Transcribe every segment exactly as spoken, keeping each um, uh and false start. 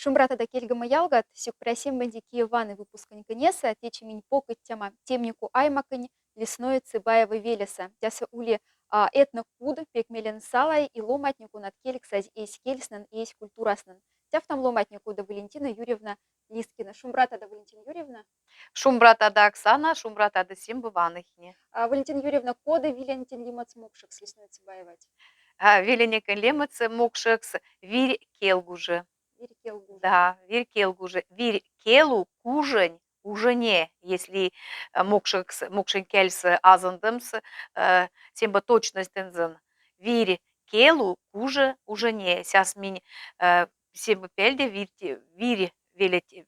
Шумбратада, кельгома ялгат, сюкпря сёммоди «Кие ваны» выпусконь кӧнесэ. Течи минь покодтяма Темнику аймаконь Лесное Цыбаево велесэ. Тяса ули, а, этнокуд, пек мелень салай и ломатне, конат кельгсазь эсь кельснын и эсь культураснын. Тяфтам ломатне, кода Валентина Юрьевна Лискина. Шумбратада, Валентина Юрьевна. Шумбратада, Оксана, шумбратада, сём ваныхне. А, Валентина Юрьевна, кода веленеконь лемоц мокшекс Лесное Цыбаевать? А, веленеконь лемоц мокшекс вирь келгужи. Вирь келгужи. Да, вирь келгужи. Вирь келу кужень ужене, если, э, мокшекс-, мокшень кяльса азондомс, э, сём ба точностензон. Вирь келу кужи ужене. Сяс минь, э, сём ба пяльде вирь те-, вирь велеть, э,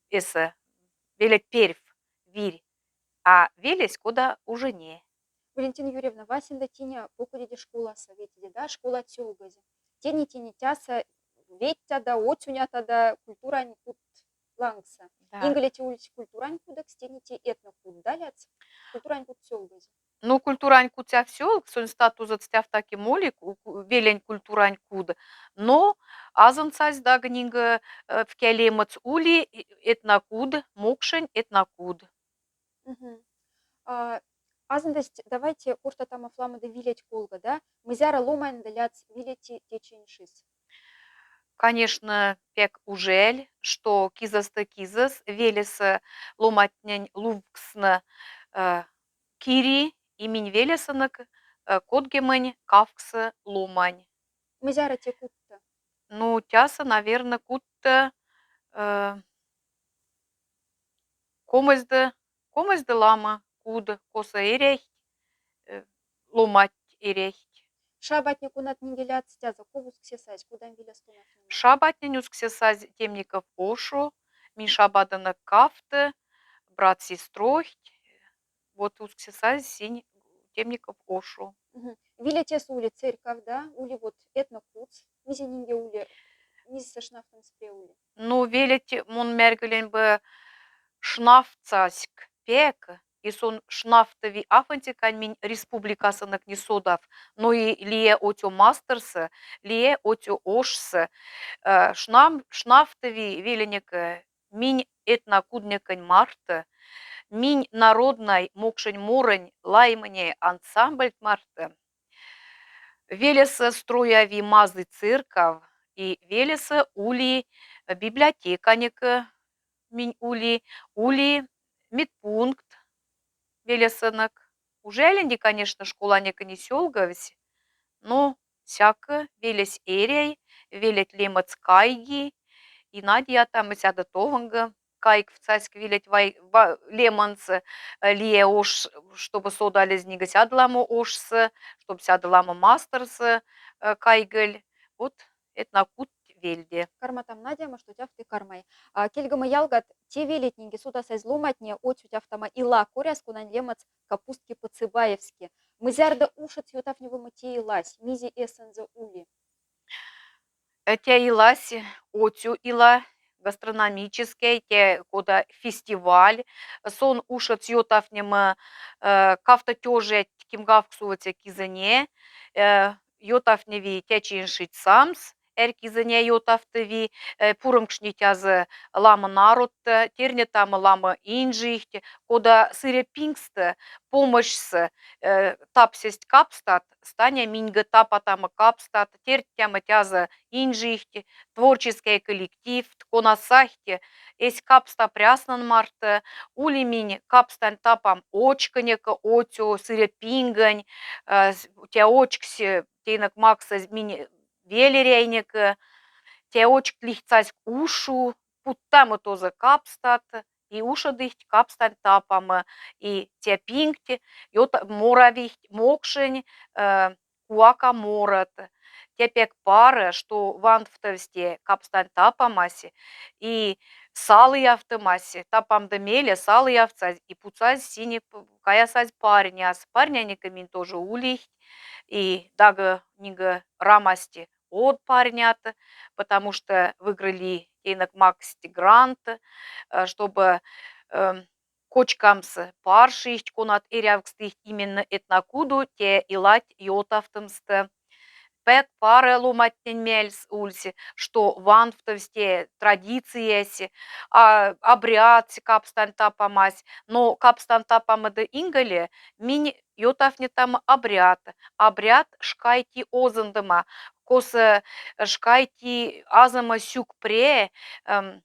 эса, велеть перьф вирь, а велесь кода ужене. Валентина Юрьевна, васенда тинь покодиде школаса, ветиде, да, школа тёлгозе. Тени, тени тяса ветьтада, оцюнятада культурань куд лангса. Да. Инголе те ульсь культурань кудекс, тени те этнокуд, да, ляц? Культурань куд тёлгозе. Ну, культурань куд тяф тёлг, сонь статусоц тяф таки моли ку-, ку-, велень культурань куд. Но азонсазь дагнинг, э, вкя лемоц ули, э, этнокуд, мокшень этнокуд. Мгм. А, азондость, давайте кортатама фламада велеть колга, да? Мзяра ломаньда ляц велеть те-, течиньшись. Конечно, пяк ужель, что кизоста кизос велесэ ломатнень лувксны, э, кири, и минь велесэнок, э, кодгемонь кавксо ломань. Мзяра те кудта? Ну, тяса, наверно, кудта, э, комозьды, комозьды лама куд, косо эряхть, э, ломать эряхть. Шабатне, конат нинге ляц тяза, ков усксесазь, кодан велес тонавтнема? Шабатнень усксесазь Темников Ошу, минь шабадонок кафты, брат сестрохть, вот усксесазь синь Темников Ошу. Мгм. Велетесь ули церьков, да, ули вот этнокудс, мизе нинге ули, мизсэ шнафтомс пре ули? Ну, велеть мон мяргылен бы шнафтсаськ пяк, и сон шнафтови афонтикань минь республикасонок не содав, но и лия отё масторсо, лия отё ошсо, э, шнам-, шнафтови веленек, э, минь этнокуднеконь мархта, минь народнай мокшень моронь лаймонь ансамбльть мархта. Велесэ строяви мазый церьков, и велесэ ули библиотеканек, минь ули, ули медпункт велесэнок. Ужеленди, конечно, школанек не сёлговсь, но сяк велесь эряй, велеть лемоц кайги, и надеятамы, сяда товонга кайгфтсаськ велеть вай-, ва-, лемонц, э, лия ош, чтобы содалезь нинге сяда ламо ошсо, чтоб сяда ламо масторсо, э, кайгель. Вот этнокуд вельде. Карматам надеяма, что тяфты кармай. А, кельгома ялгат, те велеть нинге содасазь ломатне отё тяфтама ила коряс, конань лемоц капустки по-цыбаевски. Мзярда ушедсь ётафневома те илась, мизе эсэнзэ ули? Э, те илась отё ила гастрономической, те кода фестиваль. Сон ушедсь ётафнема, э, кафта тёжать кимгавксово те кизэне, э, ётафневи тячиншить самс, эрь кизэне ётафтови, э, пуромкшни тяза ламо народта, тернетама ламо инжихть, кода сыре пингста помощьса, э, тапсесть капстат, станя миньге тапатама капстат, терттяма тяза инжихть, творческий коллективт, кона сахте эсь капста пряснон марта, ули минь капстань тапам очконек отё, сыре пингонь, э, с-, те очксь, э, тенек максазь минь велеряйнек, э, те очк лихтсаськ ушу, путтама тоза капстат, и ушедыхть капстань тапама, и те пингть, ёта-, моравихть мокшень, э, куака морат. Те пяк пара, что вандфтовсь те капстань тапамась и салыявтомась, тапамда меле салыявтсазь и путсазь сине п-, каясазь парняс. Парнянекъ минь тоже улихть, и дагъ нинге рамасть од парнят, потому что выиграли, тенек макссть грант, э, чтобы, эм, кочкамс паршихть, конат эрявкстыхть именно этнокуду, те илать ётафтомста. Пяк пара ломатнень мяльс ульсь, что ванфтовсь те традициясь, а, обрядсь капстань тапамась. Но капстань тапамыд инголе минь ётафни там обряд. Обряд шкайти озындома, косо шкайти азома сюкпре, эм,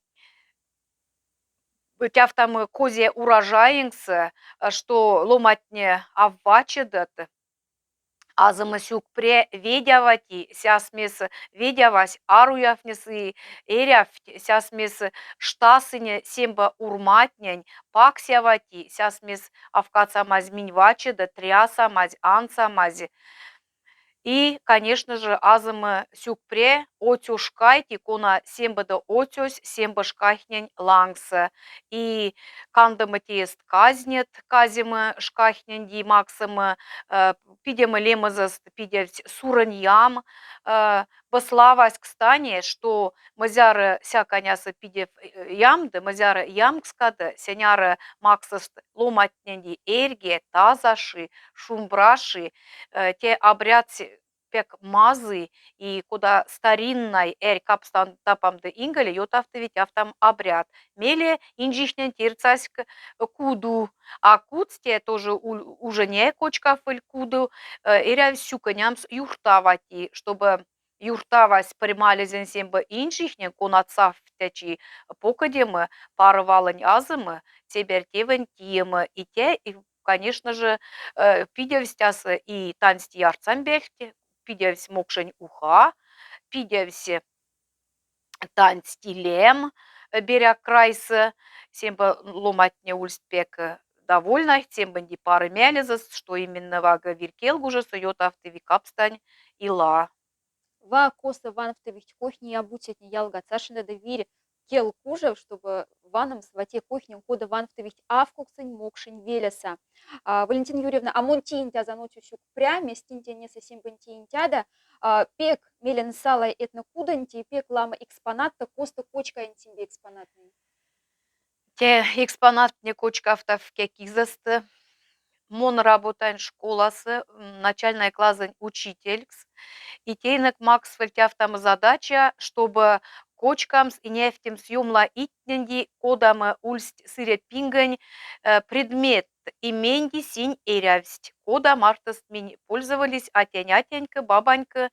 тяфтама козя урожайнкс, э, что ломатне ав вачедат, азома сюкпре ведь авати, сясмес ведь авась аруяфнес и эрявть, сясмес штасыне семба урматнень паксявати, сясмес авкацамазь минь вачеда, трясамазь, ансамазь. И, конечно же, азома сюкпре оцю шкайти, кона сембада оцюсь, семба шкахнень лангса. И кандома теест казнет, казема шкахненди, максома, э, пидема лемезэст пидевсь суронь ям, э, быславась, кстати, что мзяра сяканяса пидев, э, ямда, мзяра ямкскада, сеняра максост ломатненди эрьге, тазаши, шумбраши, э, те обрядсь пяк мазый, и кода стариннай эрь капстань тапамда инголе ётафтовить афтам обряд. Мейле инжихнень тирцаськ, э, куду, а кудс те тоже уль-, ужене кочкаф выль куду, э, эрявсь сюконямс юрта вати, чтобы юрта вась пырьмалезень семба инжихнень, конат сафтячи покодема, пара валонь азома, цебярь тевень тиема, и те, и, конечно же, э, пидевсть аса и танцти ярцамбехте, пидевсь мокшень уха, пидевсь танцти лем, э, беряк крайса, семба ломатне ульсть пяк, э, довольнай, сембанди пара мялезэс, что именно вага вирькел гужесо ётафтови капстань ила. Ва косо ванфтовихть кохнея бутетне ялгат, сашинда да вирь кел кужев, чтобы ваномс вате кохнем, кода ванфтовихть афкуксонь мокшень велеса. А, Валентина Юрьевна, а мон тиинтяз анотю сюкпря, местинтенеса сембан тиинтяда, а, пяк мелен салай этнокудонти, пяк лама экспонатта, коста кочкаен сембе экспонатнень. Те экспонатне кочкафтав кекизэстэ. Мон работайн школаса, м, начальной классонь учителькс. И тейнек максфыль тяфтама задача, чтобы кочкамс и няфтемс ёмла итненди, кодама ульсть сыре пингонь, э, предмет, и менди синь эрявсть, кода мартост минь пользовались атянь-атянькы, бабанькы,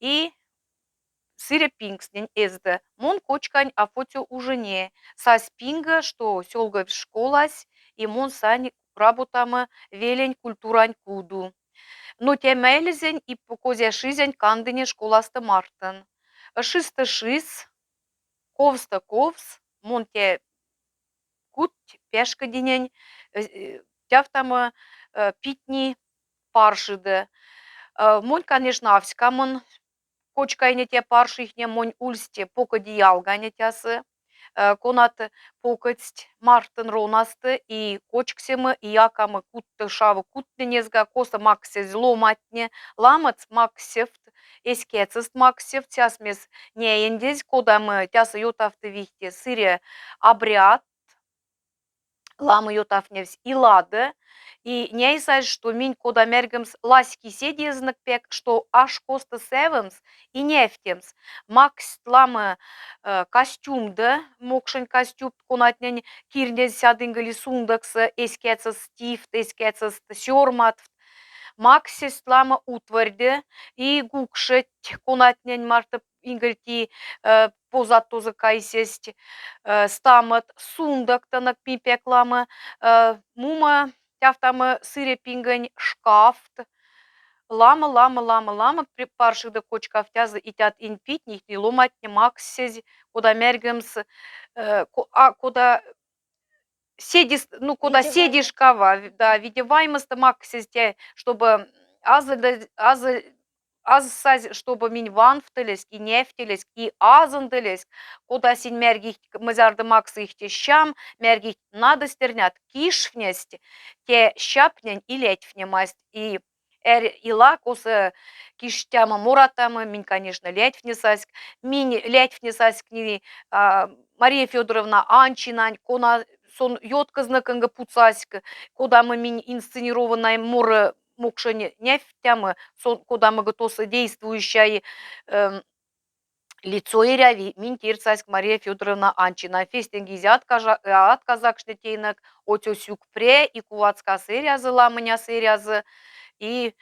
и сыре пингснень эзды. Мон кочкань афоцю ужене. Сась пинга, што сёлговсь школась, и мон сань работама велень культурань куду. Но тямаэльзень и п-, козя шизень кандыне школасты мартын. Шисты шис, ковсты ковс, мон тя кут пяшкодинень, э, э, тяфтама, э, питни паршиды. Э, мон, конечно, авськамон кочкайне тя паршихне, монь ульсте покоди ялгане тясы, э, конат покодсть мартын ронасты и кочксемы, и якамы кутты шавы кутненезга, коса максезь ломатне, ламыц максевт, эскяцест максевт, сясмес няендезь, кодамы тясы ётафты вихте сыре обряд, ламы ётафневсь илады, и няйсазь, што минь кода мяргемс ласьки седи эзныкпяк, што аш коста сявемс и няфтемс. Макссть ламы, э, костюмды, мокшень костюм, конатнень кирнезь сядынг или сундаксы, эскяцест стивт, эскяцест сёрматфт. Макссть ламы утварьды и гукшеть, конатнень марты ингольти, э, позат тозы кайсесть, э, стамот, сундактонок пипяк ламы, э, мумы тяфтамы сыре пингонь шкафт. Ламы, ламы, ламы, ламы, при-, паршиды кочкафтязы итят инпитни, ихни ломатне максезь, кода мяргемс, э, ко-, а, кода седис-, ну, кода седишкава, да, виде ваймысты максезь тя, чтобы азы да, азы, аз сазь, чтобы минь ванфтылеськ и няфтылеськ и азынтылеськ, кода синь мяргихть, мзярды максы ихте сям, мяргихть надо стернят, кишфнесть, тя сяпнень и лятфнемасть, и эрь ила, коса киштяма моратама, минь, конечно, лятфнесаськ. Минь лятфнесаськ ни, а, Мария Фёдоровна Анчинань, кона сон ёткозны кынга пуцаськ, кодамы минь инсценированной моры мокшень нефтямы, со, кода мыгытосы действующай, эм, лицо эряви, минь тиртсаськ Мария Фёдоровна Анчина. Фестеньгизе отказа-, э, отказакшне тейнок, оцё сюкпря, и куватскас эрязы, ламыняс эрязы, и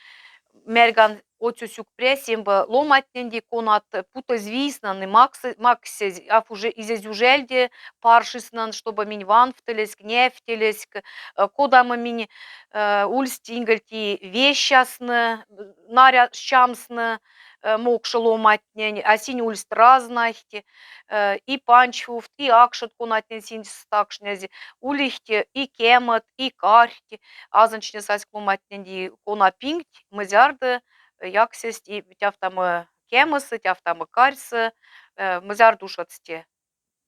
мярган оцё сюкпря сембе ломатненди, конат путозь висьнан, и максы-, максезь, аф уже изэзь ужяльде, паршиснан, чтобы минь ванфтылеськ, нефтелеськ, э, кодамы минь, э, ульсть ингольти вещасны, наря-, сямсны, э, мокши ломатнень, а синь ульсть разнахти, э, и панч фуфт, и акшат, конатнень синь стакшнезь, улихти и кемат, и кархти, азынчне сась ломатненди, кона пингть, мзярды, э, яксесть и тяфтамы кемысы, тяфтамы карьсы, э, мзярды ушатсти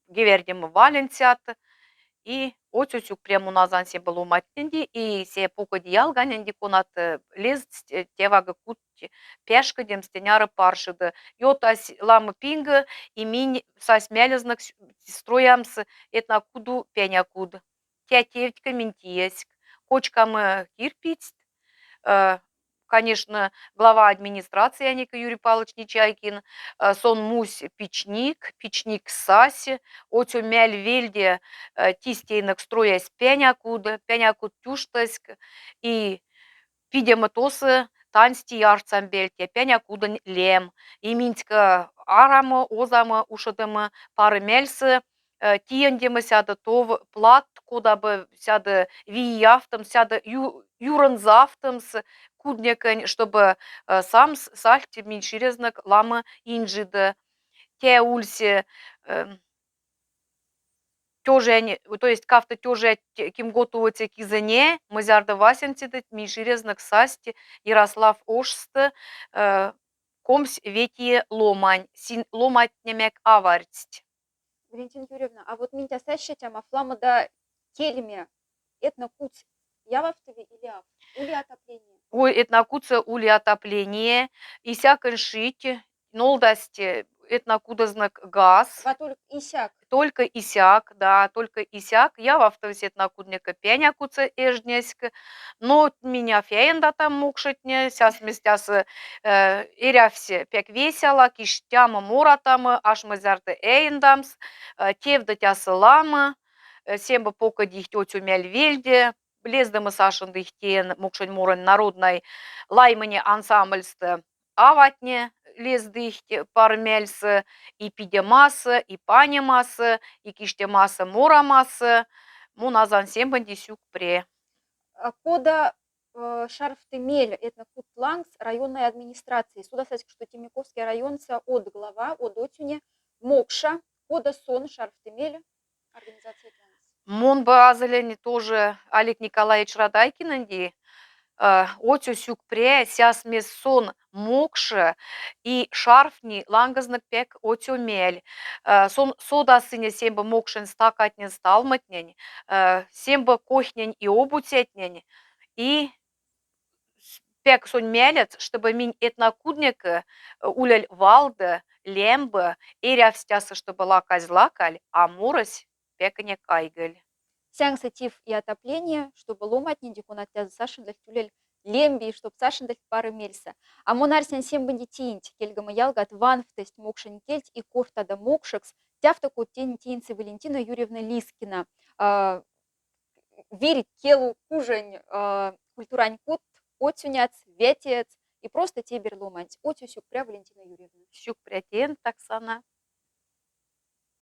гевердимы валенсят. И оцё сюкпря мон азан сембе ломатненди, и се покоди ялганенди, конат, э, лездсть, э, тевагы кутти пяшкодемсте, няра паршиды. Ётась ламы пингы, и минь сась мялезнок с-, строямс этнокуду пяня куд. Тя тевтька минь тиеськ. Кочкамы кирпицт, э, конечно, глава администрации Аникей Юрий Павлович Нечайкин, э, сон мусь пичник, пичник сась, оцё мяль вельде, э, тистейнок строясь пянякуд, пянякуд тюштаськ, и пидемытосы таньсти ярцам бельте, пянякудонь лем, и минське арамы, озамы, ушедемы пары мяльсы, э, тиендемы сяды тов плат, кода бы сяды виявтомс, сяды ю-, юронзавтомс куднеконь, чтобы, э, самс сальхти минь ширезнык ламы инжиды. Тя ульсе, э, тёжань, то есть кафта тёжать кимготовоце кизэне, мзярды васенцеде минь ширезнык састи Ярослав ошсты, э, комсь ветие ломань, синь ломатнемек аварьтсть. Валентина Юрьевна, а вот минь тя сась сетям, афламода кельме, этнокудс явавтови или аф? Ули отопление? Ой, этнокудса ули отопление, исяконь шить, нолдасть этнокудознак газ. Ва только исяк? Только исяк, да, только исяк. Явавтовсь этнокуднекы пянякудса эжднеськ. Но минь аф эндатам мокшотне, сяс местясы, э, эрявсь пяк весяла, киштямы, моратамы, аш мзярды эндамс, э, тевдытясы ламы, э, сембе покодихть оцё мяль вельде, лездымы сашендыхть тен мокшень моронь народной лаймыне ансамбльстэ аватне лездыхть пар мяльсы, и пидемасы, и панемасы, и киштемасы, морамасы. Мон азан сембонди сюкпря. А кода, э, шарфты мяль этнокуд лангс районной администрации? Содасаськ, что Темниковский районса од глава, од отчуне мокша, кода сон шарфты мяль организация лангс? Мон бы азылени тоже Олег Николаевич Радайкинэнди, э, оцё сюкпря, сяс мес сон мокша, и шарфни лангазнак пяк оцё мяль. Э, сон содасыне сембе мокшень стакатнень, сталмотнень, э, сембе кохнень и обуцятнень, и с-, пяк сонь мялец, чтобы минь этнокуднекы, э, уляль валды, лембы, эрявстясы, чтобы лаказь лакаль, а морось пякне кайгыль. Сянкса тиф и отопление, чтобы ломатненди, конат тязы сашендыльть, уляль лемби, чтоб сашендыльть пары мяльсы. А мон арсян сембонди тинть, кельгома ялгат, ванфтость мокшень кельть и кортада мокшекс, тяфта код тень тинтьсы Валентина Юрьевна Лискина. А, вирь келу кужень, а, культурань кут, отсюняц, вятец и просто тебер ломанть. Отсю сюкпря, Валентина Юрьевна. Сюкпря тень, Оксана.